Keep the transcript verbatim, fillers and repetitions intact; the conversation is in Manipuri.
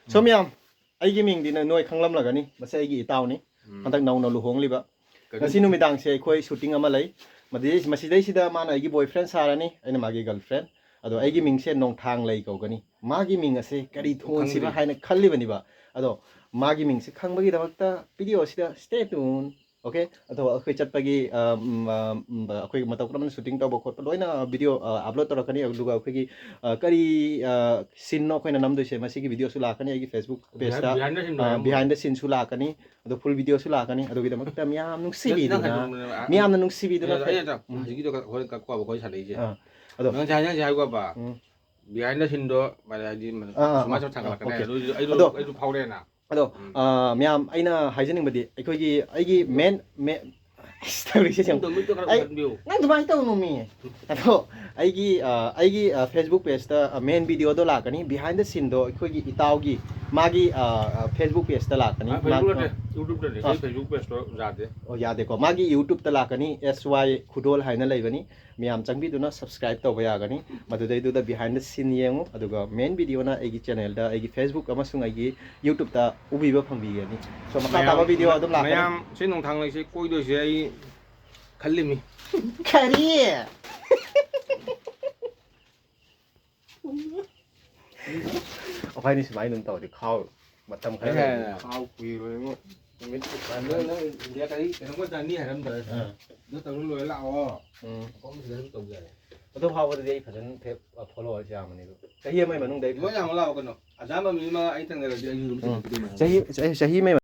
So ꯃꯌꯥꯝ, ꯑꯩꯒꯤ ꯃꯤꯡꯗꯤ ꯅ-, ꯅꯣꯏ ꯈꯪꯂꯝꯂꯒꯅꯤ, ꯃꯁꯤ ꯑꯩꯒꯤ ꯏꯇꯥꯎꯅꯤ, ꯎꯝ꯫ ꯍꯟꯗꯛ ꯅꯧꯅ ꯂꯨꯍꯣꯡꯂꯤꯕ꯫ ꯀꯔꯤ? ꯉꯁꯤ ꯅꯨꯃꯤꯗꯥꯡꯁꯦ ꯑꯩꯈꯣꯏ shooting ꯑꯃ ꯂꯩ꯫ ꯃꯗꯨꯗꯩ-, ꯃꯁꯤꯗꯩꯁꯤꯗ ꯃꯥꯅ ꯑꯩꯒꯤ boyfriend ꯁꯥꯔꯅꯤ, ꯑꯩꯅ ꯃꯥꯒꯤ girlfriend꯫ ꯑꯗꯣ ꯑꯩꯒꯤ ꯃꯤꯡꯁꯦ ꯅꯣꯡꯊꯥꯡꯂꯩ ꯀꯧꯒꯅꯤ꯫ ꯃꯥꯒꯤ ꯃꯤꯡ ꯑꯁꯦ ꯀꯔꯤ ꯊꯣꯟꯁꯤꯕ ꯈꯪꯗ꯭ꯔꯤ꯫ ꯍꯥꯏꯅ ꯈꯜꯂꯤꯕꯅꯤꯕ꯫ ꯑꯗꯣ ꯃꯥꯒꯤ ꯃꯤꯡꯁꯦ ꯈꯪꯕꯒꯤꯗꯃꯛꯇ video ꯑꯁꯤꯗ stay tuned꯫ Okay? ꯑꯗꯣ ꯑꯩꯈꯣꯏ ꯆꯠꯄꯒꯤ, ꯑ, ꯎꯝ, ꯑ, ꯎꯝ, ꯑꯩꯈꯣꯏ ꯃꯇꯧ ꯀꯔꯝꯅ shooting ꯇꯧꯕ ꯈꯣꯠꯄ ꯂꯣꯏꯅ video, ꯑ, upload ꯇꯧꯔꯛꯀꯅꯤ꯫ ꯑꯗꯨꯒ ꯑꯩꯈꯣꯏꯒꯤ, ꯑ, ꯀꯔꯤ, ꯑ, sceneꯅꯣ ꯑꯩꯈꯣꯏꯅ ꯅꯝꯗꯣꯏꯁꯦ, ꯃꯁꯤꯒꯤ videoꯁꯨ ꯂꯥꯛꯀꯅꯤ ꯑꯩꯒꯤ Facebook pageꯇ꯫ Behind the sceneꯗꯣ ꯑ, ꯌꯥꯝ behind the sceneꯁꯨ ꯂꯥꯛꯀꯅꯤ꯫ ꯑꯗꯣ full videoꯁꯨ ꯂꯥꯛꯀꯅꯤ꯫ ꯑꯗꯨꯒꯤꯗꯃꯛꯇ ꯃꯤꯌꯥꯝ ꯅꯪ, ꯅꯪ ꯅꯨꯡꯁꯤꯕꯤꯗꯨꯅ, ꯍꯥꯏꯗꯣꯛꯄꯅꯦꯕ꯫ ꯃꯤꯌꯥꯝꯅ ꯅꯨꯡꯁꯤꯕꯤꯗꯨꯅ ꯑꯩꯅ, ꯑꯩꯅ ꯎꯝ꯫ ꯍꯧꯖꯤꯛꯀꯤꯗꯣ ꯍꯣꯔꯦꯟ ꯀꯛ-, ꯀꯣ ꯑꯩꯈꯣꯏ ꯁꯥꯟꯅꯩꯁꯦ꯫ ꯑꯥ꯫ ꯑꯗꯣ ꯅꯪ ꯉꯁꯥꯏ ꯍꯥꯏꯅꯔꯤꯁꯦ ꯍꯥꯏꯈꯣꯕ꯫ ꯎꯝ꯫ Behind the sceneꯗꯣ, ꯃꯥꯅꯦ, ꯍꯥꯏꯗꯤ, ꯑꯥ, ꯑꯥ, ꯁꯨꯃꯥꯏꯅ ꯑꯥ, ꯁꯨꯝ ꯊꯥꯡꯒꯠꯂꯛꯀꯅꯤ꯫ Okay꯫ ꯑꯗꯨ ꯑꯩꯁꯨ, ꯑꯗꯣ ꯑꯩꯁꯨ ꯐꯥꯎꯔꯦꯅ꯫ ꯑꯗꯣ, ꯎꯝ꯫ ꯑ, ꯃꯌꯥꯝ, ꯑꯩꯅ ꯍꯥꯏꯖꯅꯤꯡꯕꯗꯤ ꯑꯩꯈꯣꯏꯒꯤ, ꯑꯩꯒꯤ main, main, ꯑꯁ, ꯇꯧꯔꯤꯁꯦ ꯌꯦꯡꯉꯨ꯫ ꯃꯤꯠꯇꯣ, ꯃꯤꯠꯇꯣ ꯈꯔ ꯑꯩ, ꯎꯍꯟꯕꯤꯌꯨ꯫ ꯅꯪ ꯑꯗꯨꯃꯥꯏꯅ ꯇꯧꯅꯨꯃꯤ꯫ ꯑꯗꯣ ꯑꯩꯒꯤ, ꯑ, ꯑꯩꯒꯤ, ꯑ, Facebook pageꯇ, ꯑ, main videoꯗꯣ ꯂꯥꯛꯀꯅꯤ, behind the sceneꯗꯣ ꯑꯩꯈꯣꯏꯒꯤ ꯏꯇꯥꯎꯒꯤ, ꯃꯥꯒꯤ, ꯑ, ꯑ, Facebook pageꯇ ꯂꯥꯛꯀꯅꯤ꯫ ꯑ, ꯃꯥ-, Facebook ꯅꯠꯇꯦ, YouTubeꯇꯅꯦ꯫ ꯑ꯫ ꯑꯩ Facebook pageꯇꯣ ꯌꯥꯗꯦ꯫ ꯑꯣ, ꯌꯥꯗꯦꯀꯣ꯫ ꯃꯥꯒꯤ YouTubeꯇ ꯂꯥꯛꯀꯅꯤ, S Y ꯈꯨꯗꯣꯜ ꯍꯥꯏꯅ ꯂꯩꯕꯅꯤ꯫ ꯃꯌꯥꯝ ꯆꯪꯕꯤꯗꯨꯅ subscribe ꯇꯧꯕ ꯌꯥꯒꯅꯤ꯫ ꯃꯗꯨꯗꯩꯗꯨꯗ behind the scene ꯌꯦꯡꯉꯨ, ꯑꯗꯨꯒ main videoꯅ ꯑꯩꯒꯤ channelꯗ, ꯑꯩꯒꯤ Facebook ꯑꯃꯁꯨꯡ ꯑꯩꯒꯤ YouTubeꯇ ꯎꯕꯤꯕ ꯐꯪꯕꯤꯒꯅꯤ꯫ So, ꯃꯈꯥ ꯃꯌꯥꯝ, ꯇꯥꯕ video ꯑꯗꯨꯝ ꯂꯥꯛꯀꯅꯤ꯫ ꯃꯌꯥꯝ ꯁꯤ ꯅꯣꯡꯊꯥꯡꯂꯩꯁꯦ ꯀꯣꯏꯗꯣꯏꯁꯦ ꯑꯩ ꯈꯜꯂꯤꯃꯤ꯫ ꯀꯔꯤ? ꯑꯩꯈꯣꯏꯅꯤ ꯁꯨꯃꯥꯏꯅ ꯑꯗꯨꯝ ꯇꯧꯔꯗꯤ ꯈꯥꯎ ꯃꯇꯝ ꯈꯔ ꯑꯦ꯫ ꯂꯩꯔꯗꯤ꯫ ꯈꯥꯎ ꯀꯨꯏꯔꯣꯏꯉꯣ꯫ ꯅꯨꯃꯤꯠ ꯅꯪ, ꯅꯪ India ꯀꯔꯤ ꯀꯩꯅꯣꯝꯃ ꯆꯥꯅꯤ ꯍꯥꯏꯔꯝꯗꯥꯏ꯫ ꯑꯥ꯫ ꯑꯗꯨ ꯇꯧꯔ ꯂꯣꯏꯔ ꯂꯥꯛꯑꯣ꯫ ꯎꯝ꯫ ꯃꯐꯝ ꯁꯤꯗ ꯑꯗꯨꯝ ꯇꯧꯖꯔꯦ꯫ ꯑꯗꯨ ꯐꯥꯎꯕꯗꯗꯤ ꯑꯩ ꯐꯖꯅ ꯐꯦ-, followers ꯌꯥꯝꯕꯅꯦ ꯑꯗꯨ꯫ ꯆꯍꯤ ꯑꯃꯒꯤ ꯃꯅꯨꯡꯗ ꯑꯩ ꯂꯣꯏ ꯌꯥꯝꯃ ꯂꯥꯛꯑꯣ ꯀꯩꯅꯣ꯫ ꯑꯖꯥꯝꯕ ꯃꯤ ꯑꯃ ꯑꯩ ꯊꯦꯡꯅꯔꯗꯤ ꯑꯩꯁꯨ ꯑꯗꯨꯝ ꯎꯝ꯫ ꯊꯦꯡꯅꯈꯤꯗꯣꯏꯅꯦ꯫ ꯆꯍꯤ, ꯆꯍꯤ, ꯆꯍꯤ ꯑꯃꯒꯤ